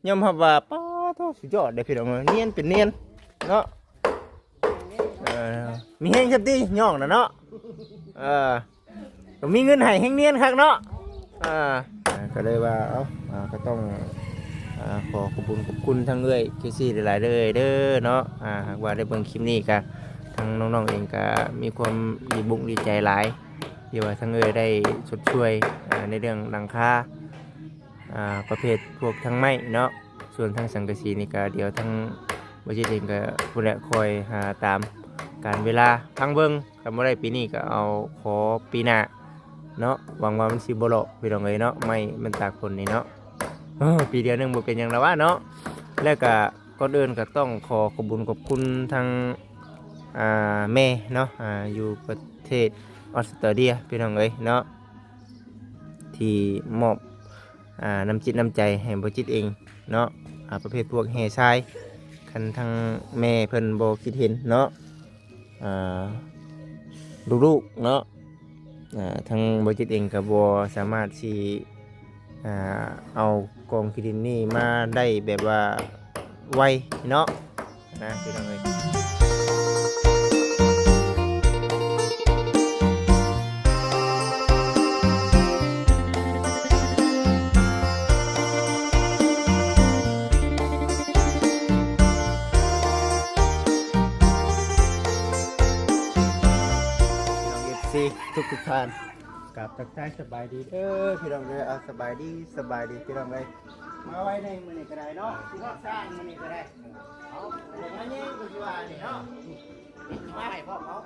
ຍອມຮັບວ່າ ປາໂທ້ ສຸດຍອດເດ້ພີ່ນ້ອງເອີຍ ນຽນເປັນນຽນເນາະ. ເອີ ມີແຮງຊຳຕິ ຍ້ອງນະເນາະ. ເອີ ກໍມີເງິນໃຫ້ແຮງນຽນຄັກເນາະ. ອ່າ ກໍເລີຍວ່າ ເອົ້າ ອ່າ ກໍຕ້ອງ ອ່າ ຂໍຂອບຄຸນຂອບຄຸນທາງເອື້ອຍເຄຊີຫຼາຍໆເດີ ເດີເນາະ. ອ່າ ຫາກວ່າໄດ້ເບິ່ງຄລິບນີ້ກໍ ທາງນ້ອງໆເອງກໍມີຄວາມດີບຸກດີໃຈຫຼາຍ ທີ່ວ່າທາງເອື້ອຍໄດ້ຊົດຊ່ວຍ ອ່າ ໃນເລື່ອງຫຼັງຄາ ອ່າ ປະເພດພວກທາງໄມ້ເນາະ. ສ່ວນທາງສັງກະສີນີ້ກໍ ດຽວທາງບໍ່ຈິດເອງກໍພຸ້ນແຫຼະ ຄອຍຫາຕາມການເວລາ ຟັງເບິ່ງ. ຄັນບໍ່ໄດ້ປີນີ້ກໍເອົາຂໍປີໜ້າເນາະ. ຫວັງວ່າມັນຊິບໍ່ຫຼອກພີ່ນ້ອງເອີຍເນາະ ໄມ້ມັນຕາກຝົນນີ້ເນາະ. ເອີ ປີດຽວໜຶ່ງບໍ່ເປັນຫຍັງດອກວະເນາະ. ແລ້ວກໍກ່ອນອື່ນກໍຕ້ອງຂໍຂອບບຸນຂອບຄຸນທາງ ອ່າ ແມ່ເນາະ ອ່າ ຢູ່ປະເທດອອສເຕຣເລຍພີ່ນ້ອງເອີຍເນາະ ທີ່ມອບ ອ່າ ນ້ຳຈິດນ້ຳໃຈໃຫ້ບໍ່ຈິດເອງເນາະ. ອ່າ ປະເພດພວກແຮ່ຊາຍ ຄັນທາງແມ່ເພິ່ນບໍ່ຄິດເຫັນເນາະ ອ່າ ລູກໆເນາະ ອ່າ ທາງບໍ່ຈິດເອງກໍບໍ່ສາມາດຊິ ອ່າ ເອົາກອງຂີ້ດິນນີ້ມາໄດ້ແບບວ່າໄວເນາະ ນະ ພີ່ນ້ອງເອີຍ. ພີ່ນ້ອງເອັຟຊີທຸກໆທ່ານ ກາບທັກທາຍສະບາຍດີເດີພີ່ນ້ອງເດີ. ເອົາ ສະບາຍດີ ສະບາຍດີພີ່ນ້ອງເອີຍ. ມາໄວໃນມື້ນີ້ກໍໄດ້ເນາະ ຊິຮອດຊ້າງມື້ນີ້ກໍໄດ້. ເອົາ ມາແຍງກໍຊິວ່ານີ້ເນາະ ມາໃຫ້ພ້ອມເຮົາ.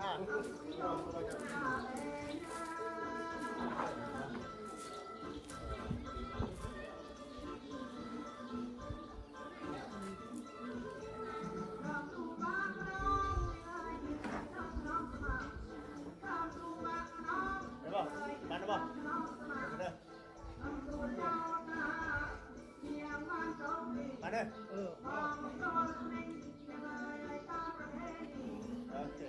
ໄດ້ບໍ່? ມາແລ້ວບໍ່? ມາເດີ ມາເດີ. ເອີ ໂອເຄ ເຫັ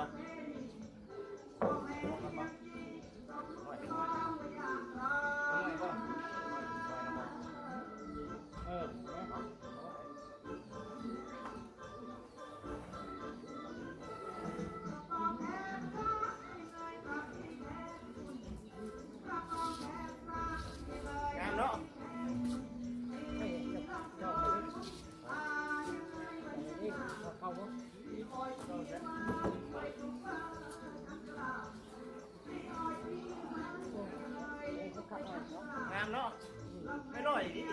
ນບໍ່? ງາມເນາະ. ງາມເນາະ ນ້ອຍໆ ນີ້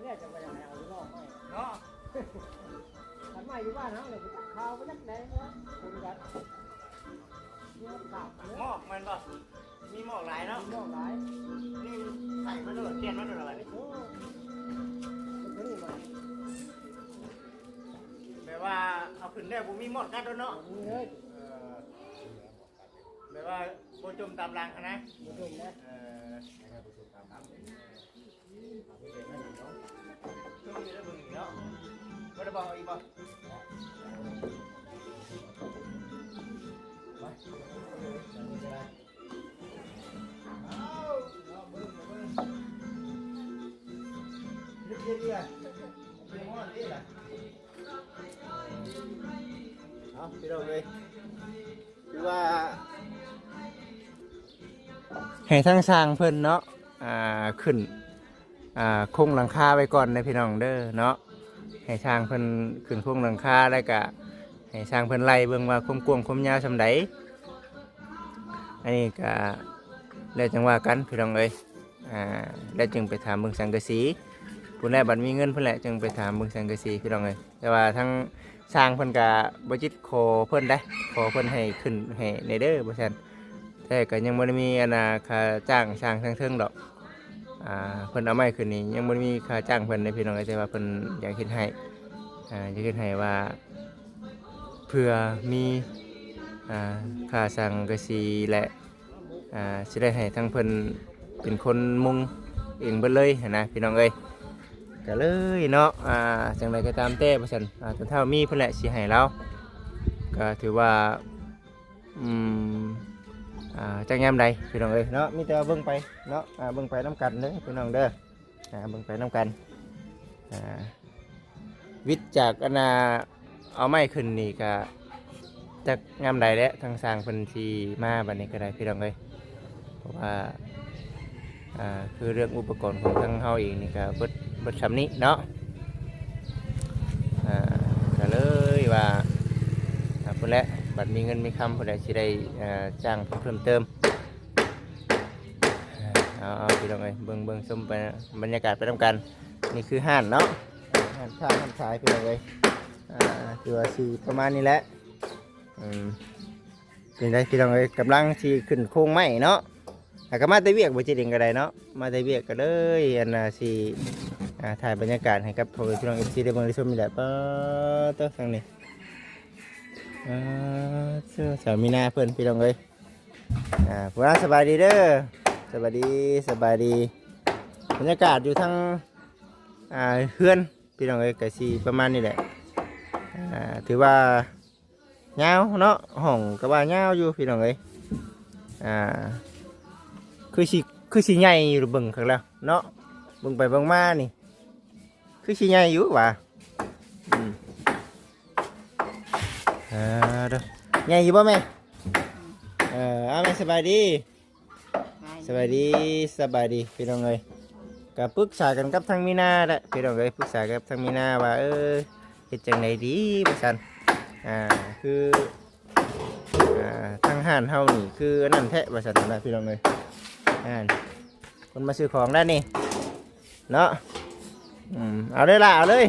ແຫຼະ ຈະວ່າຢາກໃຫ້ເອົາຢູ່ນອກໄມ້ເນາະ. ຄັນໄມ້ຢູ່ບ້ານເຮົານີ້ ບໍ່ຈັກຂາວ ບໍ່ຈັກແດງເນາະ ຄົນກັນ ໝອກແມ່ນບໍ່? ມີໝອກຫຼາຍເນາະ ມີໝອກຫຼາຍ. ນີ້ໃສ່ມາໂລດ ປ່ຽນມາໂລດ ບາດນີ້. ໂອ້ ເປັນໂຕນີ້ມາ ແບບວ່າເອົາຂຶ້ນແລ້ວບໍ່ມີໝອດກັດໂດນເນາະ ບໍ່ມີເລີຍ. ເອີ ແບບວ່າບໍ່ຈົມຕາມຫຼັງຫັ້ນນະ ບໍ່ຈົມນະ. ເອີ ເອົາ ພີ່ນ້ອງເອີຍ ຄືວ່າໃຫ້ທາງຊ່າງເພິ່ນເນາະ ອ່າ ຂຶ້ນ ອ່າ ໂຄງຫຼັງຄາໄວ້ກ່ອນເດີພີ່ນ້ອງເດີເນາະ. ໃຫ້ຊ່າງເພິ່ນຂຶ້ນໂຄງຫຼັງຄາ ແລ້ວກະໃຫ້ຊ່າງເພິ່ນໄລ່ເບິ່ງວ່າຄວາມກວ້າງຄວາມຍາວສ່ຳໃດ. ອັນນີ້ກະແລ້ວຈັ່ງວ່າກັນພີ່ນ້ອງເອີຍ. ອ່າ ແລ້ວຈຶ່ງໄປຖາມເບິ່ງສັງກະສີ ພຸ້ນແຫຼະ ບັດມີເງິນພຸ້ນແຫຼະ ຈຶ່ງໄປຖາມເບິ່ງສັງກະສີພີ່ນ້ອງເອີຍ. ແຕ່ວ່າທາງຊ່າງເພິ່ນກະບໍ່ຈິດຂໍເພິ່ນໄດ໋ ຂໍເພິ່ນໃຫ້ຂຶ້ນໃຫ້ແດ່ເດີວ່າຊັ້ນ. ແຕ່ກະຍັງບໍ່ໄດ້ມີອັນນ່າຄ່າຈ້າງຊ່າງທາງເທິງດອກ. ອ່າ ເພິ່ນເອົາໄມ້ຂຶ້ນນີ້ຍັງບໍ່ໄດ້ມີຄ່າຈ້າງເພິ່ນເດ້ພີ່ນ້ອງເອີຍ ແຕ່ວ່າເພິ່ນຢາກເຮັດໃຫ້ ອ່າ ຢາກເຮັດໃຫ້ວ່າ ເພື່ອມີ ອ່າ ຄ່າສັງກະສີ ແລະ ອ່າ ຊິໄດ້ໃຫ້ທາງເພິ່ນເປັນຄົນມຸງເອງເບິດເລີຍຫັ້ນນະພີ່ນ້ອງເອີຍ. ກະເລີຍເນາະ ອ່າ ຈັ່ງໃດກໍຕາມແຕ່ວ່າຊັ້ນ ອ່າ ຕົນເຖົ້າມີເພິ່ນແຫຼະຊິໃຫ້ລາວ ກະຖືວ່າ ອືມ ອ່າ ຈັກຍາມໃດພີ່ນ້ອງເອີຍເນາະ ມີແຕ່ວ່າເບິ່ງໄປເນາະ ອ່າ ເບິ່ງໄປນຳກັນເດີພີ່ນ້ອງເດີ ອ່າ ເບິ່ງໄປນຳກັນ ອ່າ ວິດຈາກອັນນ່າ ເອົາໄມ້ຂຶ້ນນີ້ກະຈັກຍາມໃດແຫຼະ ທາງຊ່າງເພິ່ນຊິມາບັດນີ້ກໍໄດ້ພີ່ນ້ອງເອີຍ ເພາະວ່າ ອ່າ ຄືເລື່ອງອຸປະກອນຂອງທາງເຮົາເອງນີ້ກໍເບິດ ເບິດຊ່ຳນີ້ເນາະ ອ່າ ກໍເລີຍວ່າ ອ່າ ພຸ້ນແຫຼະ ບັດມີເງິນມີຄຳພຸ້ນແຫຼະ ຊິໄດ້ ອ່າ ຈ້າງເພີ່ມເຕີມ ເອົາ ເອົາ ພີ່ນ້ອງເອີຍ ເບິ່ງ ເບິ່ງຊົມໄປ ບັນຍາກາດໄປນຳກັນ ນີ້ຄືຮ້ານເນາະ ຮ້ານຄ້າຮ້ານຂາຍ ພີ່ນ້ອງເອີຍ ອ່າ ຖືວ່າຊິປະມານນີ້ແຫຼະ ອືມ ເປັນໃດພີ່ນ້ອງເອີຍ ກຳລັງຊິຂຶ້ນໂຄງໄມ້ເນາະ ຫາກະມາແຕ່ວຽກບໍ່ຈິດເອງກໍໄດ້ເນາະ ມາແຕ່ວຽກກໍເລີຍ ອັນນ່າ ຊິ ອ່າ ຖ່າຍບັນຍາກາດໃຫ້ກັບພໍ່ແມ່ພີ່ນ້ອງເອັຟຊີໄດ້ເບິ່ງໄດ້ຊົມນີ້ແຫຼະ ປາໂຕທາງນີ້ ອ່າ ເຈົ້າ ສາວມີນາເພິ່ນພີ່ນ້ອງເອີຍ ອ່າ ຜູ້ວ່າສະບາຍດີເດີ ສະບາຍດີ ສະບາຍດີ ບັນຍາກາດຢູ່ທາງ ອ່າ ເຮືອນພີ່ນ້ອງເອີຍ ກໍຊິປະມານນີ້ແຫຼະ ອ່າ ຖືວ່າຍາວເນາະ ຫ້ອງກໍວ່າຍາວຢູ່ພີ່ນ້ອງເອີຍ ອ່າ ຄືຊິ ຄືຊິໃຫຍ່ຢູ່ ເບິ່ງຄັກແລ້ວເນາະ ເບິ່ງໄປເບິ່ງມານີ້ ຄືຊິໃຫຍ່ຢູ່ຫວາ ອືມ ອ່າ ເດີ ໃຫຍ່ຢູ່ບໍ່ແມ່? ເອີ ເອົາແມ່ ສະບາຍດີ ສະບາຍດີ ສະບາຍດີພີ່ນ້ອງເອີຍ ກໍປຶກສາກັນກັບທາງມີນາແຫຼະພີ່ນ້ອງເອີຍ ປຶກສາກັບທາງມີນາວ່າ ເອີ ເຮັດຈັ່ງໃດດີວ່າຊັ້ນ ອ່າ ຄື ອ່າ ທາງຮ້ານເຮົານີ້ຄືອັນນັ້ນແທ້ວ່າຊັ້ນນະພີ່ນ້ອງເອີຍ ອ່າ ຄົນມາຊື້ຂອງໄດ້ນີ້ເນາະ ອືມ ເອົາເລີຍລະ ເອົາເລີຍ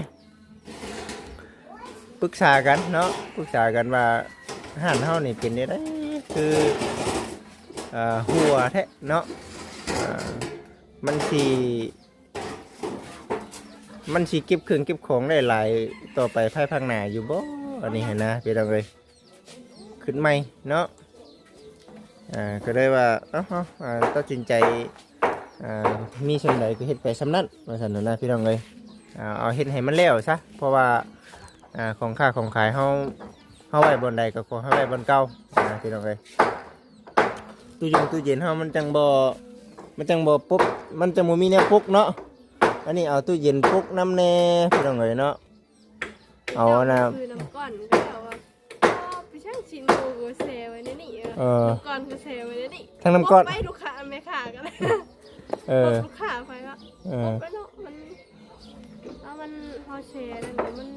ປຶກສາກັນເນາະ ປຶກສາກັນວ່າຮ້ານເຮົານີ້ເປັນແນວໃດ ຄື ເອີ ຮົ່ວແທ້ເນາະ ເອີ ມັນຊິ ມັນຊິເກັບເຄື່ອງເກັບຂອງໄດ້ຫຼາຍຕໍ່ໄປພາຍພາກໜ້າຢູ່ບໍ່ ອັນນີ້ຫັ້ນນະພີ່ນ້ອງເອີຍ ຂຶ້ນໃໝ່ເນາະ ອ່າ ກໍເລີຍວ່າ ເອົ້າ ເຮົາ ອ່າ ຕັດສິນໃຈ ອ່າ ມີສ່ຳໃດກໍເຮັດໄປສ່ຳນັ້ນວ່າຊັ້ນນະພີ່ນ້ອງເອີຍ ອ່າ ເອົາເຮັດໃຫ້ມັນແລ້ວຊະ ເພາະວ່າ ອ່າ ຂອງຄ້າຂອງຂາຍເຮົາ ເຮົາໄວ້ບ່ອນໃດກໍຂໍໃຫ້ໄວ້ບ່ອນເກົ່ານະພີ່ນ້ອງເອີຍ ຕູ້ຢົງຕູ້ເຢັນເຮົາມັນຈັ່ງບໍ່ ມັນຈັ່ງບໍ່ປົກ ມັນຈັ່ງບໍ່ມີແນວປົກເນາະ ອັນນີ້ເອົາຕູ້ເຢັນປົກນຳແດ່ພີ່ນ້ອງເອີຍເນາະ ເອົາອັນນ່າ ຄືນ້ຳກ້ອນກໍເຈົ້າວ່າ ອໍ ໄປຊ່າງຊິນໝູກໍແຊ່ໄວ້ໃນນີ້ ເອີ ເອີ ນ້ຳກ້ອນກໍແຊ່ໄວ້ໃນນີ້ ທັງນ້ຳກ້ອນ ບອກໄປລູກຄ້າແມ່ຄ້າກໍໄດ້ ເອີ ບອກລູກຄ້າໄປວ່າ ເອີ ບອກໄປເນາະ ມັນ ເອົາ ມັນ ເຮົາແຊ່ນັ້ນມັນ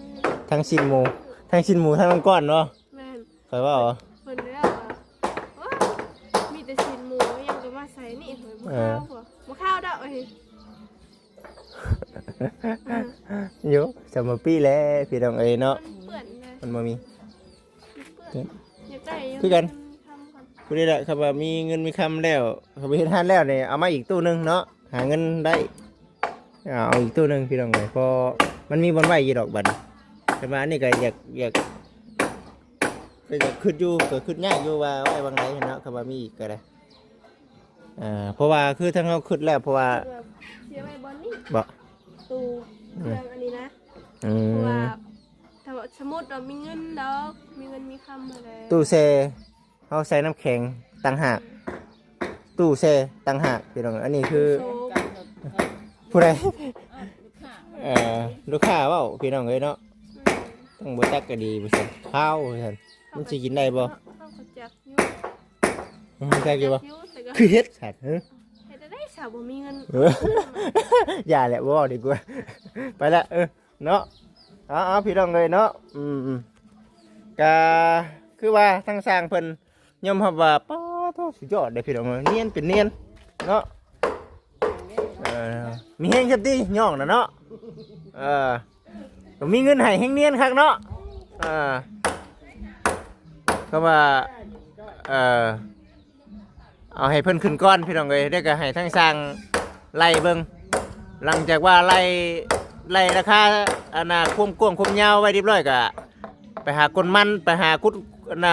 ທັງຊິນໝູ ທັງຊິນໝູ ທັງນ້ຳກ້ອນເນາະ ແມ່ນ ຂ້ອຍເວົ້າ ເພິ່ນເວົ້າ ໂອ້ຍ ມີແຕ່ຊີ້ນໝູ ຫຍັງກໍມາໃສ່ນີ້ ເອີ ບໍ່ຄາວບໍ່ ບໍ່ຄາວດອກ ໂອ້ຍ ຢູ່ ສຳມະປີແຫຼະພີ່ນ້ອງເອີຍເນາະ ມັນເປື້ອນເລີຍ ມັນບໍ່ມີ ມັນເປື້ອນ ຢາກໄດ້ຢູ່ ຄືກັນ ຜູ້ໃດລະ ຄຳວ່າມີເງິນມີຄຳແລ້ວ ຄຳວ່າເຮັດຮ້ານແລ້ວນີ້ ເອົາມາອີກຕູ້ໜຶ່ງເນາະ ຫາເງິນໄດ້ ເອົາອີກຕູ້ໜຶ່ງພີ່ນ້ອງເອີຍ ເພາະມັນມີບ່ອນໄວ້ຢູ່ດອກບັດນີ້ ແຕ່ວ່າອັນນີ້ກໍຢາກ ຢາກ ກໍຢາກຄິດຢູ່ ກໍຄິດຍາກຢູ່ວ່າໄວ້ບ່ອນໃດເນາະ ຄຳວ່າມີອີກກໍໄດ້ ອ່າ ເພາະວ່າຄືທາງເຮົາຄິດແລ້ວ ເພາະວ່າ ເຊື່ອໄວ້ບ່ອນນີ້ ບໍ່ ຕູ້ ອືມ ເຄື່ອງອັນນີ້ນະ ອືມ ເພາະວ່າ ຖ້າວ່າສົມມຸດວ່າມີເງິນດອກ ມີເງິນມີຄຳຫັ້ນແຫຼະ ຕູ້ແຊ່ ເຮົາໃສ່ນ້ຳແຂງຕ່າງຫາກ ອືມ ຕູ້ແຊ່ຕ່າງຫາກ ພີ່ນ້ອງ ອັນນີ້ຄື ຜູ້ໃດ ເອີ ລູກຄ້າເວົ້າ ພີ່ນ້ອງເອີຍເນາະ ອືມ ຕ້ອງບໍ່ຈັກກໍດີ ວ່າຊັ້ນ ພາວ ວ່າຊັ້ນ ມັນຊິກິນໄດ້ບໍ່? ເຮົາກໍຈັກຢູ່ ອືມ ຈັກຢູ່ບໍ່? ຈັກຢູ່ ແຕ່ກໍ ຄືເຮັດຊັ້ນ ເອີ ເຮັດໄດ້ຊະ ບໍ່ມີເງິນ ເອີ ຢ່າແຫຼະ ບໍ່ເວົ້າດີກວ່າ ໄປລະ ເອີ ເນາະ ເອົາ ເອົາ ພີ່ນ້ອງເອີຍເນາະ ອືມ ກະຄືວ່າທາງຊ່າງເພິ່ນຍອມຮັບວ່າ ປາໂທ້ ສຸດຍອດເດ້ພີ່ນ້ອງເອີຍ ນຽນເປັນນຽນເນາະ ເອີ ມີແຮງແທ້ຕິ ຍ້ອງນະເນາະ ເອີ ກໍມີເງິນໃຫ້ແຮງນຽນຄັກເນາະ ເອີ ກໍວ່າ ເອີ ເອົາໃຫ້ເພິ່ນຂຶ້ນກ່ອນພີ່ນ້ອງເອີຍ ແລ້ວກໍໃຫ້ທາງຊ່າງໄລ່ເບິ່ງ ຫຼັງຈາກວ່າໄລ່ ໄລ່ລາຄາ ອັນນ່າ ຄວາມກວ້າງຄວາມຍາວໄວ້ຮຽບຮ້ອຍ ກໍໄປຫາກົ້ນມັນ ໄປຫາຂຸດ ອັນນ່າ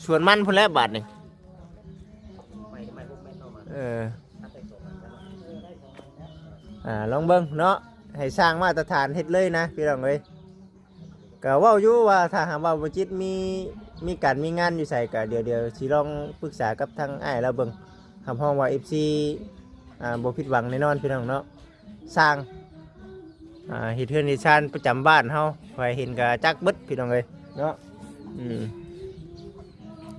ສວນມັນພຸ້ນແຫຼະບາດນີ້ ເອີ ອ່າ ລອງເບິ່ງເນາະ ໃຫ້ຊ່າງມາດຕະຖານເຮັດເລີຍນະພີ່ນ້ອງເອີຍ ກໍເວົ້າຢູ່ວ່າ ຖ້າຫາກວ່າບໍ່ຈິດມີ ມີການມີງານຢູ່ໃສ ກໍດຽວ ດຽວຊິລອງປຶກສາກັບທາງອ້າຍລາວເບິ່ງ. ຮັບຮອງວ່າເອັຟຊີ ອ່າ ບໍ່ຜິດຫວັງແນ່ນອນພີ່ນ້ອງເນາະ. ຊ່າງ ອ່າ ເຮັດເຮືອນເຮັດຊານປະຈຳບ້ານເຮົາ ໃຜເຫັນກໍຈັກເບິດພີ່ນ້ອງເອີຍເນາະ. ອືມ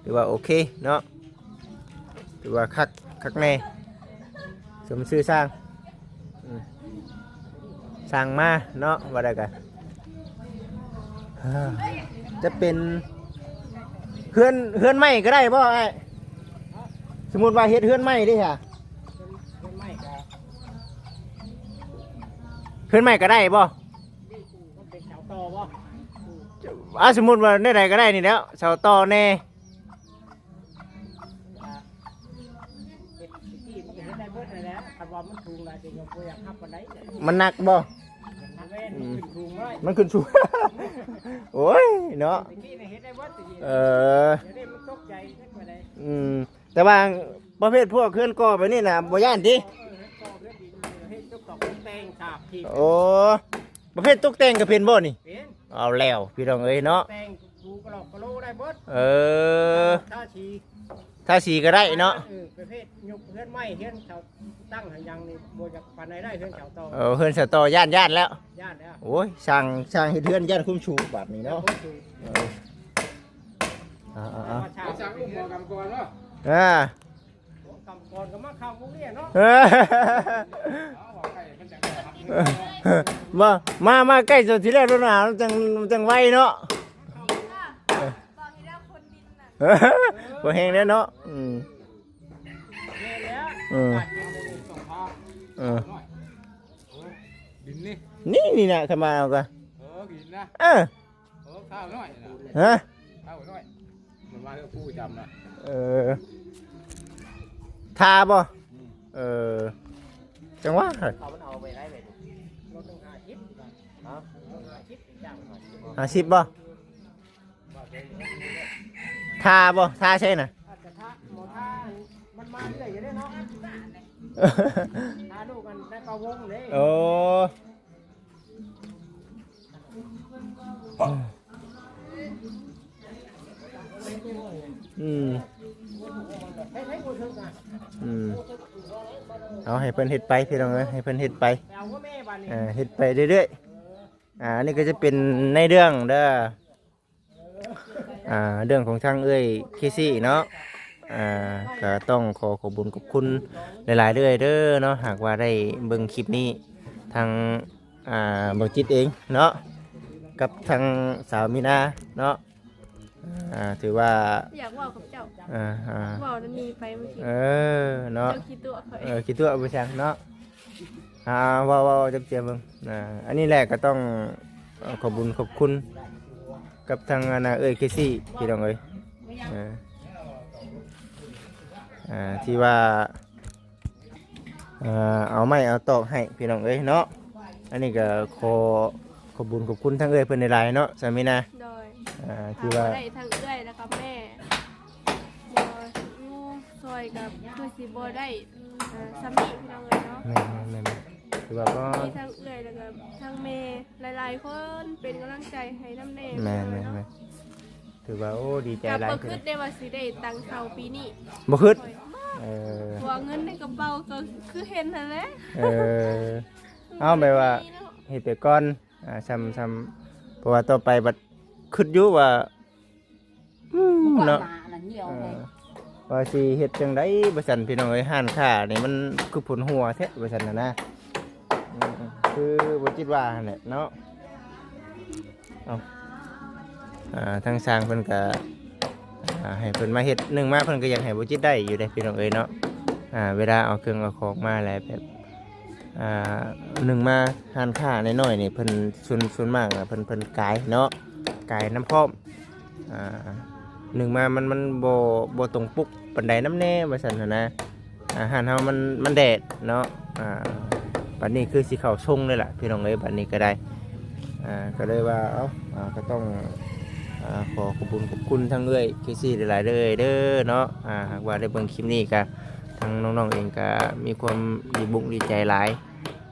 ຖືວ່າໂອເຄເນາະ ຖືວ່າຄັກ ຄັກແນ່ ສົມຊື່ຊ່າງ. ອືມ ຊ່າງມາເນາະ ວ່າໄດ້ກະ ຈະເປັນເຮືອນ ເຮືອນໄມ້ກໍໄດ້ບໍ່ອ້າຍ? ສົມມຸດວ່າເຮັດເຮືອນໄມ້ເດ້ຫະ ເຮືອນໄມ້ກໍ ເຮືອນໄມ້ກໍໄດ້ບໍ່? ມັນເປັນເສົາຕໍ່ບໍ່? ອ່າ ສົມມຸດວ່າແນວໃດກໍໄດ້ນີ້ແຫຼ້ວ ເສົາຕໍ່ແນ່. ເຮັດ ມັນກໍເຮັດໄດ້ເບິດນັ້ນແຫຼະ ຄັນວ່າມັນສູງຫຼາຍກໍບໍ່ຢາກຮັບປານໃດ. ມັນໜັກບໍ່? ມັນແມ່ນ ອືມ ມັນຂຶ້ນສູງໄວ້ ມັນຂຶ້ນສູງ ໂອ້ຍເນາະ ຕະກີ້ນີ້ເຮັດໄດ້ເບິດ ຕະກີ້ ເອີ ດຽວນີ້ມັນຕົກໃຈເຮັດບໍ່ໄດ້. ອືມ ແຕ່ວ່າປະເພດພວກເຮືອນກໍ່ແບບນີ້ນະ ບໍ່ຢ້ານຕິ? ເອີ ເຮືອນກໍ່ເຮືອນດິນ ເຮັດຕົກຕອກຕົກແຕ່ງສາບທີ່ ໂອ້ ປະເພດຕົກແຕ່ງກໍເປັນບໍ່ນີ້? ເປັນ. ເອົາແລ້ວພີ່ນ້ອງເອີຍເນາະ ແຕ່ງ ປູກະຫຼອກກະໂຫຼໄດ້ເບິດ. ເອີ ທາສີ ທາສີກໍໄດ້ເນາະ. ເອີ ປະເພດຍົກເຮືອນໄມ້ ເຮືອນເສົາຕັ້ງໃຫ້ຫຍັງນີ້ ບໍ່ຢາກປານໃດໄດ້ ເຮືອນເສົາຕໍ່. ເອີ ເຮືອນເສົາຕໍ່ຢ້ານ ຢ້ານແລ້ວ ຢ້ານແລ້ວ. ໂອ້ຍ ຊ່າງ ຊ່າງເຮັດເຮືອນຢ້ານຄວາມສູງບາດນີ້ເນາະ. ເອີ ອ່າ ອ່າ ອ່າ ຊ່າງ ຊ່າງອຸ້ມໝໍກຳກອນເນາະ. ອ່າ ກຳກອນກໍມາເຂົ້າໂຮງຮຽນເນາະ. ເອີ ມາ ມາໃກ້ໂຕທີແລກໂລດນະ ມັນຈັ່ງ ມັນຈັ່ງໄວເນາະ. ບໍ່ແຮງແລ້ວເນາະ. ອືມ ແມ່ນແລ້ວ ເອີ ເອີ ດິນນີ້ ນີ້ ນີ້ນະ ຄັນມາເອົາກະ ເອີ ດິນນະ ເອີ. ໂອ້ ເທົ້ານ້ອຍນະ ຮະ ເທົ້ານ້ອຍ ມັນວ່າເລື່ອງຜູ້ຈຳນະ. ເອີ ທາບໍ່? ອືມ ເອີ ຈັ່ງຫວະ ເອົາມັນເອົາໄປໄດ້ໄປ ລົດໜຶ່ງຫ້າສິບ ຮະ ຫ້າສິບບໍ່? ທາບໍ່? ທາໃສ່ນະ ອາດຈະທາ ໝໍທາ ມັນມາເລື້ອຍຢູ່ເດ້ເນາະ ທາລູກອັນໄດ້ປາວົງເດ້. ໂອ້ ອືມ ອືມ ເອົາໃຫ້ເພິ່ນເຮັດໄປພີ່ນ້ອງເອີຍ ໃຫ້ເພິ່ນເຮັດໄປ ເອີ ເຮັດໄປເລື້ອຍໆ. ອ່າ ອັນນີ້ກໍຈະເປັນໃນເລື່ອງເດີ ອ່າ ເລື່ອງຂອງທາງເອື້ອຍເຄຊີເນາະ. ອ່າ ກໍຕ້ອງຂໍຂອບບຸນຂອບຄຸນຫຼາຍໆເດີ້ເດີເນາະ ຫາກວ່າໄດ້ເບິ່ງຄລິບນີ້ ທາງ ອ່າ ບໍ່ຈິດເອງເນາະ ກັບທາງສາວມີນາເນາະ. ອ່າ ຖືວ່າ ຢາກເວົ້າກັບເຈົ້າ ອ່າ ເວົ້ານັ້ນໜີໄປເມື່ອກີ້ ເອີ ເນາະ ເຈົ້າຂີ້ຕົວະຂ້ອຍ ເອີ ຂີ້ຕົວະບໍ່ຊັງເນາະ. ອ່າ ເວົ້າ ເວົ້າ ເຈັບ ເຈັບເບິ່ງ ອ່າ ອັນນີ້ແຫຼະກໍຕ້ອງ ເອີ ຂອບບຸນຂອບຄຸນກັບທາງ ອັນນ່າ ເອື້ອຍເຄຊີ ພີ່ນ້ອງເອີຍ ເອີ ອ່າ ທີ່ວ່າ ເອີ ເອົາໄມ້ເອົາຕອກໃຫ້ ພີ່ນ້ອງເອີຍເນາະ. ອັນນີ້ກໍຂໍຂອບບຸນຂອບຄຸນທາງເອື້ອຍເພິ່ນຫຼາຍໆເນາະ ສາມີນາ ໂດຍ ອ່າ ທີ່ວ່າ ຖ້າບໍ່ໄດ້ທັງເອື້ອຍແລ້ວກໍແມ່ ບໍ່ ຢູ່ຊ່ອຍກໍຄືຊິບໍ່ໄດ້ ເອີ ສ່ຳນີ້ພີ່ນ້ອງເອີຍເນາະ. ແມ່ນໆໆ ຄືວ່າກໍມີທັງເອື້ອຍແລ້ວກໍທັງແມ່ ຫຼາຍໆຄົນເປັນກຳລັງໃຈໃຫ້ນຳແດ່. ແມ່ນໆໆ ຖືວ່າ ໂອ້ ດີໃຈຫຼາຍ ກໍບໍ່ຄິດໄດ້ວ່າຊິໄດ້ຕັ້ງເສົາປີນີ້ ບໍ່ຄິດ ເອີ ເພາະວ່າເງິນໃນກະເປົາກໍຄືເຫັນຫັ້ນແຫຼະ. ເອີ ເອົາ ແບບວ່າເຮັດໄປກ່ອນ ອ່າ ຊ່ຳ ຊ່ຳ ເພາະວ່າຕໍ່ໄປບັດຄິດຢູ່ວ່າ ອືມ ເນາະ ເອີ ວ່າຊິເຮັດຈັ່ງໃດວ່າຊັ້ນ ພີ່ນ້ອງເອີຍ ຮ້ານຄ້ານີ້ມັນຄືຜົນຫົວແທ້ວ່າຊັ້ນນະ ອືມ ຄືບໍ່ຈິດວ່າຫັ້ນແຫຼະເນາະ. ເອົາ ອ່າ ທາງຊ່າງເພິ່ນກະ ອ່າ ໃຫ້ເພິ່ນມາເຮັດ ໜຶ່ງມາເພິ່ນກະຢາກໃຫ້ບໍ່ຈິດໄດ້ຢູ່ເດ້ ພີ່ນ້ອງເອີຍເນາະ. ອ່າ ເວລາເອົາເຄື່ອງເອົາຂອງມາແລ້ວແບບ ອ່າ ໜຶ່ງມາຮ້ານຄ້ານ້ອຍໆນີ້ ເພິ່ນ ສ່ວນ ສ່ວນມາກນະ ເພິ່ນ ເພິ່ນກາຍເນາະ ກາຍນຳພ້ອມ ອ່າ ໜຶ່ງມາມັນ ມັນບໍ່ ບໍ່ຕົງປົກປານໃດນຳແດ່ວ່າຊັ້ນຫັ້ນນະ. ອ່າ ຮ້ານເຮົາມັນ ມັນແດດເນາະ ອ່າ ບັດນີ້ຄືຊິເຂົ້າຊົງເລີຍລະ ພີ່ນ້ອງເອີຍ ບັດນີ້ກໍໄດ້ ອ່າ ກໍເລີຍວ່າ ເອົ້າ ອ່າ ກໍຕ້ອງ ອ່າ ຂໍຂອບຄຸນຂອບຄຸນທາງເອື້ອຍເຄຊີຫຼາຍໆເດີ້ເດີເນາະ. ອ່າ ຫາກວ່າໄດ້ເບິ່ງຄລິບນີ້ກໍ ທາງນ້ອງໆເອງກໍມີຄວາມດີບຸກດີໃຈຫຼາຍ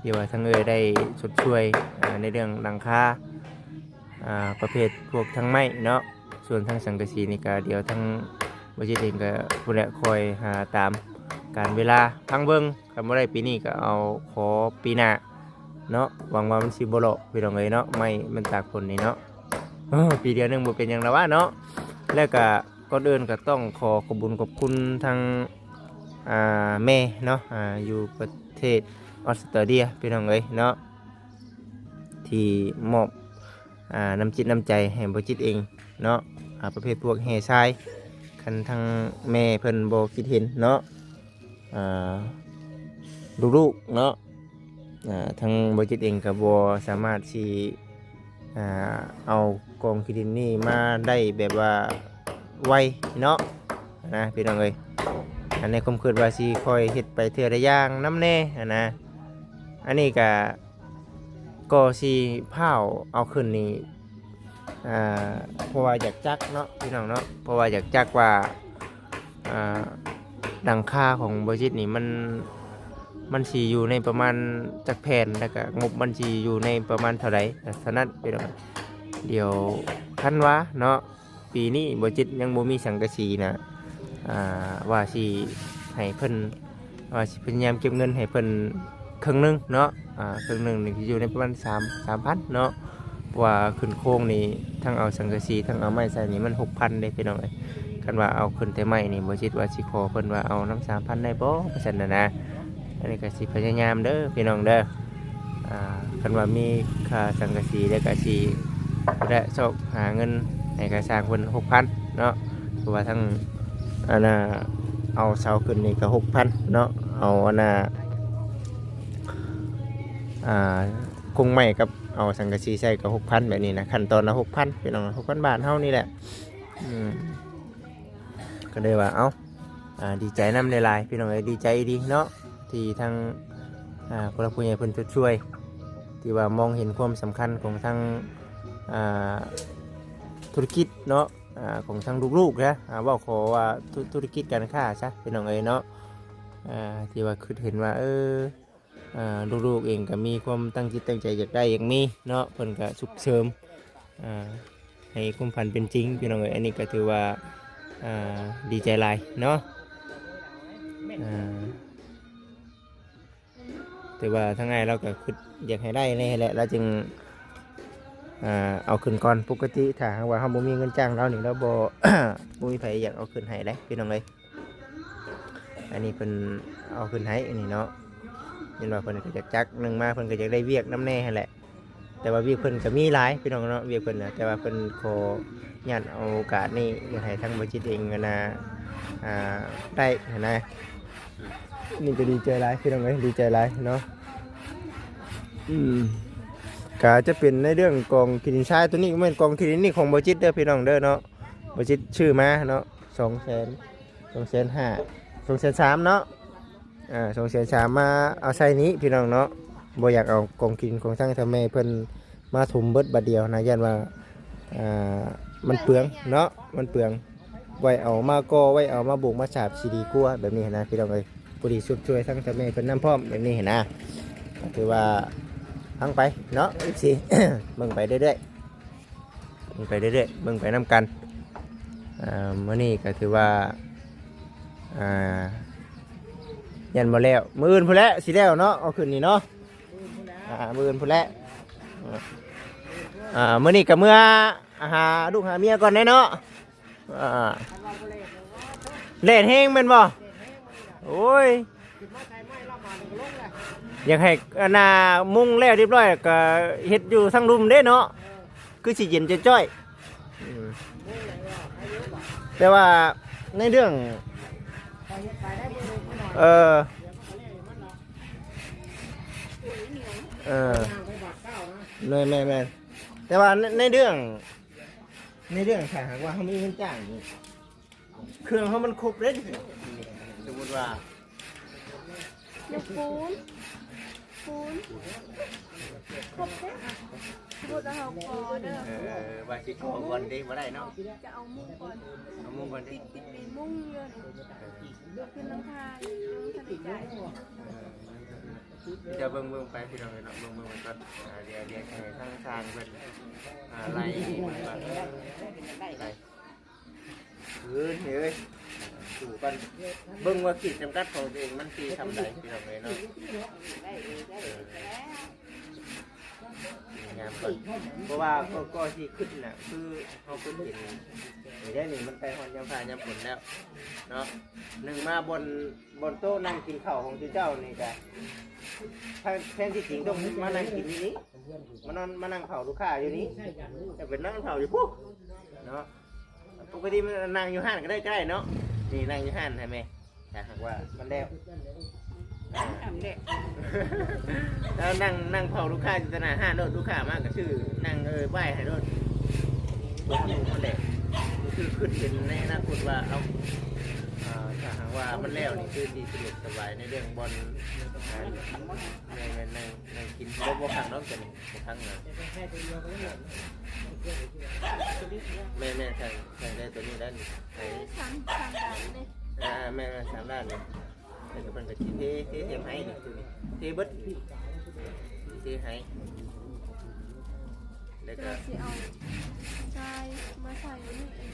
ທີ່ວ່າທາງເອື້ອຍໄດ້ຊົດຊ່ວຍ ອ່າ ໃນເລື່ອງຫຼັງຄາ ອ່າ ປະເພດພວກທາງໄມ້ເນາະ. ສ່ວນທາງສັງກະສີນີ້ກໍ ດຽວທາງບໍ່ຈິດເອງກໍພຸ້ນແຫຼະ ຄອຍຫາຕາມການເວລາ ຟັງເບິ່ງ ຄັນບໍ່ໄດ້ປີນີ້ກໍເອົາຂໍປີໜ້າເນາະ. ຫວັງວ່າມັນຊິບໍ່ເລາະ ພີ່ນ້ອງເອີຍເນາະ ໄມ້ມັນຕາກຝົນນີ້ເນາະ. ເອີ ປີດຽວໜຶ່ງບໍ່ເປັນຫຍັງດອກຫວາເນາະ. ແລ້ວກໍກ່ອນອື່ນກໍຕ້ອງຂໍຂອບບຸນຂອບຄຸນທາງ ອ່າ ແມ່ເນາະ ອ່າ ຢູ່ປະເທດອອສເຕຣເລຍ ພີ່ນ້ອງເອີຍເນາະ ທີ່ມອບ ອ່າ ນ້ຳຈິດນ້ຳໃຈໃຫ້ບໍ່ຈິດເອງເນາະ ອ່າ ປະເພດພວກແຮ່ຊາຍ ຄັນທາງແມ່ເພິ່ນບໍ່ຄິດເຫັນເນາະ ອ່າ ລູກໆເນາະ ອ່າ ທາງບໍ່ຈິດເອງກໍບໍ່ສາມາດຊິ ອ່າ ເອົາກອງຂີ້ດິນນີ້ມາໄດ້ແບບວ່າໄວເນາະ ນະ ພີ່ນ້ອງເອີຍ. ອັນໃນຄວາມຄິດວ່າຊິຄ່ອຍເຮັດໄປເທື່ອລະຢ່າງນຳແດ່ ນະ. ອັນນີ້ກະ ກໍຊິພ້າວເອົາຂຶ້ນນີ້ ອ່າ ເພາະວ່າຢາກຈັກເນາະ ພີ່ນ້ອງເນາະ ເພາະວ່າຢາກຈັກວ່າ ອ່າ ຫຼັງຄາຂອງບໍ່ຈິດນີ້ ມັນ ມັນຊິຢູ່ໃນປະມານຈັກແຜ່ນ ແລ້ວກະງົບມັນຊິຢູ່ໃນປະມານເທົ່າໃດ. ສະນັ້ນ ພີ່ນ້ອງ ດຽວຄັນວ່າເນາະ ປີນີ້ບໍ່ຈິດຍັງບໍ່ມີສັງກະສີນະ ອ່າ ວ່າຊິໃຫ້ເພິ່ນ ວ່າຊິພະຍາຍາມເກັບເງິນໃຫ້ເພິ່ນເຄິ່ງໜຶ່ງເນາະ ອ່າ ເຄິ່ງໜຶ່ງນີ້ຊິຢູ່ໃນປະມານສາມ ສາມພັນເນາະ ເພາະວ່າຂຶ້ນໂຄງນີ້ ທັງເອົາສັງກະສີ ທັງເອົາໄມ້ໃສ່ນີ້ ມັນຫົກພັນເດ້ ພີ່ນ້ອງເອີຍ. ຄັນວ່າເອົາຂຶ້ນແຕ່ໄມ້ນີ້ ບໍ່ຈິດວ່າຊິຂໍເພິ່ນວ່າເອົານຳສາມພັນໄດ້ບໍ່ ວ່າຊັ້ນນະນະ. ອັນນີ້ກໍຊິພະຍາຍາມເດີ ພີ່ນ້ອງເດີ. ອ່າ ຄັນວ່າມີຄ່າສັງກະສີແລ້ວກະຊິ ແລະ ຊອກຫາເງິນໃຫ້ກະຊ່າງເພິ່ນຫົກພັນເນາະ ເພາະວ່າທັງ ອັນນ່າ ເອົາເສົາຂຶ້ນນີ້ກະຫົກພັນເນາະ ເອົາ ອັນນ່າ ອ່າ ໂຄງໄມ້ກັບເອົາສັງກະສີໃສ່ກະຫົກພັນ ແບບນີ້ນະ ຂັ້ນຕອນລະຫົກພັນ ພີ່ນ້ອງ ຫົກພັນບາດເຮົານີ້ແຫຼະ. ອືມ ກໍເລີຍວ່າ ເອົ້າ ອ່າ ດີໃຈນຳຫຼາຍໆ ພີ່ນ້ອງເອີຍ ດີໃຈອີ່ຫຼີເນາະ ທີ່ທາງ ອ່າ ຜູ້ຫຼັກຜູ້ໃຫຍ່ເພິ່ນຊົດຊ່ວຍ ທີ່ວ່າມອງເຫັນຄວາມສຳຄັນຂອງທາງ ອ່າ ທຸລະກິດເນາະ ອ່າ ຂອງທາງລູກໆນະ ອ່າ ເວົ້າຂໍວ່າທຸ ທຸລະກິດການຄ້າຊະ ພີ່ນ້ອງເອີຍເນາະ. ອ່າ ທີ່ວ່າຄິດເຫັນວ່າ ເອີ ອ່າ ລູກໆເອງກໍມີຄວາມຕັ້ງຈິດຕັ້ງໃຈຢາກໄດ້ຢາກມີເນາະ ເພິ່ນກໍສົ່ງເສີມ ອ່າ ໃຫ້ຄວາມຝັນເປັນຈິງ ພີ່ນ້ອງເອີຍ. ອັນນີ້ກໍຖືວ່າ ອ່າ ດີໃຈຫຼາຍເນາະ ອ່າ ແຕ່ວ່າທາງອ້າຍລາວກໍຄິດຢາກໃຫ້ໄດ້ແດ່ແຫຼະ ລາວຈຶ່ງ ອ່າ ເອົາຂຶ້ນກ່ອນ. ປົກກະຕິຖ້າຫາກວ່າເຮົາບໍ່ມີເງິນຈ້າງລາວນີ້ ລາວບໍ່ ບໍ່ມີໃຜຢາກເອົາຂຶ້ນໃຫ້ເດ້ ພີ່ນ້ອງເອີຍ. ອັນນີ້ເພິ່ນເອົາຂຶ້ນໃຫ້ອັນນີ້ເນາະ ເຫັນວ່າເພິ່ນກໍຢາກຈັກ ໜຶ່ງມາເພິ່ນກໍຢາກໄດ້ວຽກນຳແດ່ຫັ້ນແຫຼະ ແຕ່ວ່າວຽກເພິ່ນກໍມີຫຼາຍ ພີ່ນ້ອງເນາະ ວຽກເພິ່ນນະ ແຕ່ວ່າເພິ່ນຂໍອະນຸຍາດເອົາໂອກາດນີ້ ຢາກໃຫ້ທາງບໍ່ຈິດເອງ ອັນນ່າ ອ່າ ໄດ້ຫັ້ນນະ. ນີ້ກໍດີໃຈຫຼາຍ ພີ່ນ້ອງເອີຍ ດີໃຈຫຼາຍເນາະ. ອືມ ກໍຈະເປັນໃນເລື່ອງກອງຂີ້ດິນຊາຍ ໂຕນີ້ແມ່ນກອງຂີ້ດິນນີ້ຂອງບໍ່ຈິດເດີ ພີ່ນ້ອງເດີເນາະ ບໍ່ຈິດຊື້ມາເນາະ ສອງແສນ ສອງແສນຫ້າ ສອງແສນສາມເນາະ ອ່າ ສອງແສນສາມ ມາເອົາໃສ່ນີ້ ພີ່ນ້ອງເນາະ. ບໍ່ຢາກເອົາກອງກິນຂອງທາງເຖົ້າແມ່ເພິ່ນມາຖົມເບິດບາດດຽວນະ ຢ້ານວ່າ ອ່າ ມັນເປືອງເນາະ ມັນເປືອງ ໄວ້ເອົາມາກໍ່ ໄວ້ເອົາມາໂບກມາສາບຊິດີກວ່າ ແບບນີ້ຫັ້ນນະ ພີ່ນ້ອງເອີຍ. ພໍດີຊົດຊ່ວຍທາງເຖົ້າແມ່ເພິ່ນນຳພ້ອມ ແບບນີ້ຫັ້ນນະ ກໍຖືວ່າຟັງໄປເນາະ ເອັຟຊີ ເບິ່ງໄປເລື້ອຍໆ. ເບິ່ງໄປເລື້ອຍໆ ເບິ່ງໄປນຳກັນ. ອ່າ ມື້ນີ້ກໍຖືວ່າ ອ່າ ຍັງບໍ່ແລ້ວ ມື້ອື່ນພຸ້ນແຫຼະຊິແລ້ວເນາະ ເອົາຂຶ້ນນີ້ເນາະ ອ່າ ມື້ອື່ນພຸ້ນແຫຼະ. ອ່າ ມື້ນີ້ກໍເມືອຫາລູກຫາເມຍກ່ອນແດ່ເນາະ. ອ່າ ແດດແຮງແມ່ນບໍ່? ໂອ້ຍ ຢາກໃຫ້ອັນນ່າມຸງແລ້ວຮຽບຮ້ອຍ ກໍເຮັດຢູ່ທາງລຸ່ມເດ້ເນາະ ຄືຊິເຢັນຈ້ອຍໆ. ອືມ ແຕ່ວ່າໃນເລື່ອງ ເອີ ເອີ ແມ່ນໆໆ ແຕ່ວ່າໃນ ໃນເລື່ອງ ໃນເລື່ອງຖ້າຫາກວ່າເຮົາມີເງິນຈ້າງນີ້ ເຄື່ອງເຮົາມັນຄົບເດ້. ສົມມຸດວ່າ ຢາກປູນ ປູນ ຄົບເດ້ ສົມມຸດວ່າເຮົາຂໍເດີ ເອີ ວ່າຊິຂໍກ່ອນເດ້ ບໍ່ໄດ້ເນາະ ຈະເອົາມຸງກ່ອນ ເອົາມຸງກ່ອນເດ້ ຕິດ ຕິດໄອ້ມຸງຢູ່ນີ້ ເອີ ຂຶ້ນຫຼັງຄາ ຍັງບໍ່ທັນໄດ້ຈ່າຍ ເອີ ຈະເບິ່ງ ເບິ່ງໄປ ພີ່ນ້ອງເອີຍເນາະ ເບິ່ງ ເບິ່ງໄປກ່ອນ ອ່າ ດຽວ ດຽວໃຫ້ທາງຊ່າງເພິ່ນ ອ່າ ໄລ່ ໄລ່ ເອີຍ ເອີຍ ສູ້ກັນ ເບິ່ງວ່າຂີດຈຳກັດຂອງຕົວເອງມັນຊິຊ່ຳໃດ ພີ່ນ້ອງເອີຍເນາະ. ງາມກ່ອນ ເພາະວ່າກໍ ກໍຊິຂຶ້ນນະ ຄືເຮົາຂຶ້ນເປັນນີ້ແຫຼະ ນີ້ມັນໃກ້ຮອດຍາມຟ້າຍາມຝົນແລ້ວເນາະ. ໜຶ່ງມາບ່ອນ ບ່ອນໂຕະນັ່ງກິນເຂົ້າຂອງເຈົ້ານີ້ກະ ແທນ ແທນທີ່ຈິງຕ້ອງມານັ່ງກິນຢູ່ນີ້ ມານອນ ມານັ່ງເຝົ້າລູກຄ້າຢູ່ນີ້ ແຕ່ໄປນັ່ງເຝົ້າຢູ່ພຸ້ນເນາະ. ປົກກະຕິມັນນັ່ງຢູ່ຮ້ານກໍໄດ້ ກໍໄດ້ເນາະ. ນີ້ນັ່ງຢູ່ຮ້ານໃຫ້ແມ່ ຖ້າຫາກວ່າມັນແລ້ວ ແລ້ວນັ່ງ ນັ່ງເຝົ້າລູກຄ້າຢູ່ຕະໜ້າຮ້ານໂລດ ລູກຄ້າມາກໍຊື້ນັ່ງ ເອີ ໄວ້ໃຫ້ໂລດ ບໍ່ຮູ້ມັນແຫຼະ. ຄືຄິດເຫັນໃນອະນາຄົດວ່າ ເອົາ ອ່າ ຖ້າຫາກວ່າມັນແລ້ວນີ້ ຄືຊິສະດວກສະບາຍໃນເລື່ອງບ່ອນ ອ່າ ແມ່ນໆ ນັ່ງ ນັ່ງກິນ ບໍ່ ບໍ່ຄັກດອກ ຕົວນີ້ບໍ່ຄັກນະ. ແມ່ນໆ ໃຊ້ ໃຊ້ໄດ້ຕົວນີ້ໄດ້ນີ້ ໃຊ້ ສາມ ສາມດ້ານເດ້. ອ່າ ແມ່ນໆ ສາມດ້ານນີ້ ແລ້ວກໍເພິ່ນກໍຊິເທ ເທ ເທໃຫ້ນີ້ ຕົວນີ້ ເທເບິດ ເທໃຫ້ ແລ້ວກໍ ເຈົ້າຊິເອົາຊາຍມາໃສ່ອັນນີ້ເອງ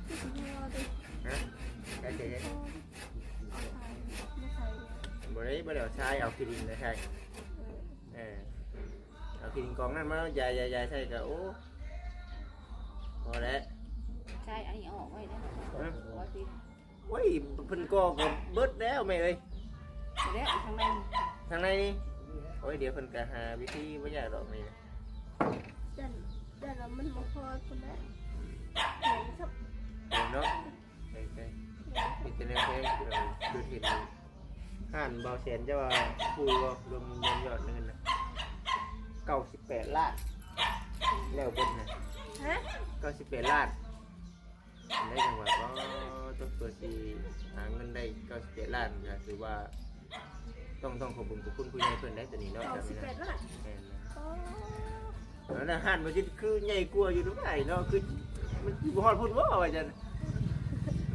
ຄືຊິຮູ້ວ່າເດ້. ຮະ? ໄດ້ເດ້. ເອົາຊາຍມາໃສ່ ບໍ່ໄດ້ ບໍ່ໄດ້ເອົາຊາຍ ເອົາຂີ້ດິນມາໃສ່. ເອີ ເອີ ເອົາຂີ້ດິນກອງນັ້ນມາຢາຍໆໆໃສ່ກໍ ໂອ້ ພໍແລ້ວ. ຊາຍອັນນີ້ອອກໄວ້ເດ້. ຮະ? ບໍ່ຕິດ. ໂອ້ຍ ເພິ່ນກໍ ກໍເບິດແລ້ວແມ່ເອີຍ. ເບິດແລ້ວ ທາງໃນ ທາງໃນນີ້. ໂອ້ຍ ດຽວເພິ່ນກໍຫາວິທີ ບໍ່ຍາກດອກແມ່. ຢ້ານ ຢ້ານວ່າມັນບໍ່ພໍພຸ້ນແຫຼະ ແພງຄັກເນາະ. ເອີ ເອີ ມີແຕ່ແນວແພງ ຄືເຫັນຮ້ານບ່າວແສນ ເຈົ້າວ່າຄູ່ບໍ່ ລວມ ລວມຍອດເງິນນະ ເກົ້າສິບແປດລ້ານ ແລ້ວເບິດນະ. ຮະ? ເກົ້າສິບແປດລ້ານ. ໄດ້ຈັງຫວະ ກໍຕົກເພື່ອຊິຫາເງິນໄດ້ເກົ້າສິບແປດລ້ານ ກໍຖືວ່າຕ້ອງ ຕ້ອງຂອບບຸນຂອບຄຸນຜູ້ໃຫຍ່ເພິ່ນໄດ້ ຕົວນີ້ເນາະ. ເກົ້າສິບແປດລ້ານ. ແມ່ນ. ອໍ ແລ້ວນະ ຮ້ານບໍ່ຈິດຄືໃຫຍ່ກວ່າຢູ່ດູໄດເນາະ ຄືມັນຊິບໍ່ຮອດພຸ້ນບໍ່ວ່າຊັ້ນ.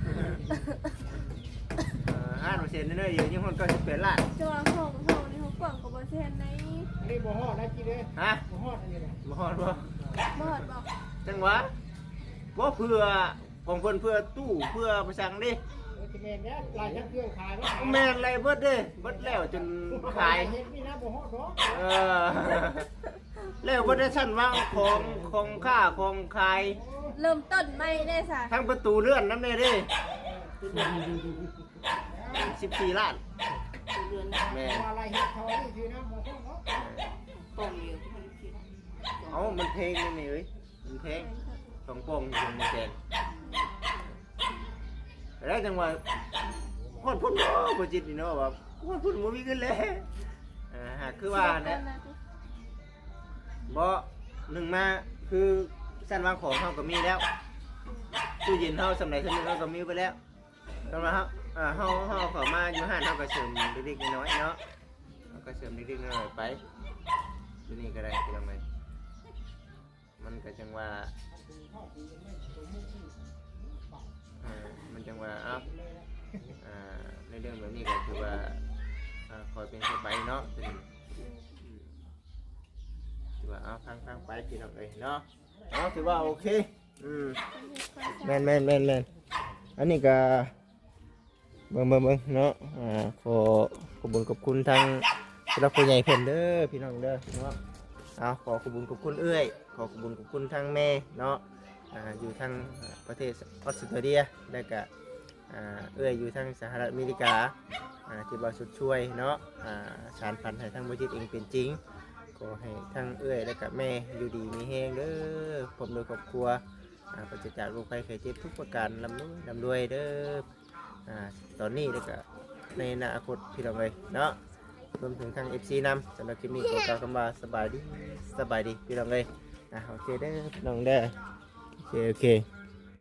ເອີ ຮ້ານບໍ່ເຊັນນ້ອຍໆ ດຽວຍັງຮອດເກົ້າສິບແປດລ້ານ. ແຕ່ວ່າຫ້ອງ ຫ້ອງນີ້ຫ້ອງກວ້າງກວ່າບໍ່ເຊັນໃດ. ອັນນີ້ບໍ່ຮອດໄດ໋ຈິເດ້. ຮະ? ບໍ່ຮອດອັນນີ້ນະ. ບໍ່ຮອດບໍ່? ບໍ່ຮອດບໍ່? ຈັ່ງຫວະ ບໍ່ເພື່ອ ຂອງເພິ່ນເພື່ອຕູ້ ເພື່ອປະສັງເດ້. ເອີ ຊິແມ່ນແລ້ວ ຫຼາຍທັງເຄື່ອງຂາຍເນາະ. ແມ່ນ ຫຼາຍເບິດເດ້ ເບິດແລ້ວຈົນຂາຍ. ເຮັດນີ້ນະ ບໍ່ຮອດດອກ. ເອີ ແລ້ວເບິດໃນຊັ້ນວາງຂອງ ຂອງຄ້າຂອງຂາຍ. ເລີ່ມຕົ້ນໃໝ່ເດ້ຊະ. ທັງປະຕູເລື່ອນນຳແດ່ເດ້. ສິບສີ່ລ້ານ. ແມ່ນ. ວ່າລາຍເຮັດເທົ່ານີ້ຊື່ນະ ບໍ່ຮອດດອກ. ເອົ້າ ມັນແພງເດ້ແມ່ເອີຍ. ມັນແພງ ສອງປ່ອງ ສອງແສນ. ແລ້ວຈັ່ງວ່າຮອດພຸ້ນບໍ່ ບໍ່ຈິດນີ້ເນາະ ວ່າຮອດພຸ້ນບໍ່ມີເງິນແລ້ວ. ເອີ ຫາກຄືວ່າແຫຼະ. ບໍ່ ໜຶ່ງມາຄືຊັ້ນວາງຂອງເຮົາກໍມີແລ້ວ ຕູ້ເຢັນເຮົາສ່ຳໃດສ່ຳໜຶ່ງເຮົາກໍມີໄປແລ້ວ. ແຕ່ວ່າເຮົາ ເຮົາ ເຮົາເຂົ້າມາຢູ່ຮ້ານ ເຮົາກໍເສີມເລັກໆນ້ອຍໆເນາະ ເຮົາກໍເສີມເລັກໆນ້ອຍໆໄປ ຢູ່ນີ້ກໍໄດ້ ພີ່ນ້ອງເອີຍ. ມັນກໍຈັ່ງວ່າ ເອີ ມັນຈັ່ງວ່າ ເອົ້າ ອ່າ ໃນເລື່ອງແບບນີ້ກໍຖືວ່າ ອ່າ ຄ່ອຍເປັນຄ່ອຍໄປເນາະ ຕົວນີ້ ອືມ ຖືວ່າ ເອົາ ຟັງໆໄປ ພີ່ນ້ອງເອີຍເນາະ. ເອົາ ຖືວ່າໂອເຄ ອືມ ແມ່ນໆໆໆ ອັນນີ້ກໍ ເບິ່ງໆໆເນາະ ອ່າ ຂໍຂອບບຸນຂອບຄຸນທາງຜູ້ຫຼັກຜູ້ໃຫຍ່ເພິ່ນເດີ ພີ່ນ້ອງເດີເນາະ. ເອົາ ຂໍຂອບບຸນຂອບຄຸນເອື້ອຍ ຂໍຂອບບຸນຂອບຄຸນທາງແມ່ເນາະ ອ່າ ຢູ່ທາງປະເທດອອສເຕຣເລັຍ ແລະກະ ອ່າ ເອື້ອຍຢູ່ທາງສະຫະລັດອາເມລິກາ ອ່າ ທີ່ວ່າຊົດຊ່ວຍເນາະ ອ່າ ສານຝັນໃຫ້ທາງບໍ່ຈິດເອງເປັນຈິງ. ຂໍໃຫ້ທາງເອື້ອຍ ແລະກະແມ່ຢູ່ດີມີແຮງເດີ ພ້ອມດ້ວຍຄອບຄົວ ອ່າ ປາສະຈາກໂລກໄພໄຂ້ເຈັບທຸກປະການ ລ່ຳລວຍ ລ່ຳລວຍເດີ ອ່າ ຕອນນີ້ ແລ້ວກະໃນອະນາຄົດ ພີ່ນ້ອງເອີຍເນາະ ລວມເຖິງທາງເອັຟຊີນຳ. ສຳລັບຄລິບນີ້ຂໍກ່າວຄຳວ່າສະບາຍດີ ສະບາຍດີ ພີ່ນ້ອງເອີຍ. ອ່າ ໂອເຄເດີ ພີ່ນ້ອງເດີ ໂອເຄ ໂອເຄ.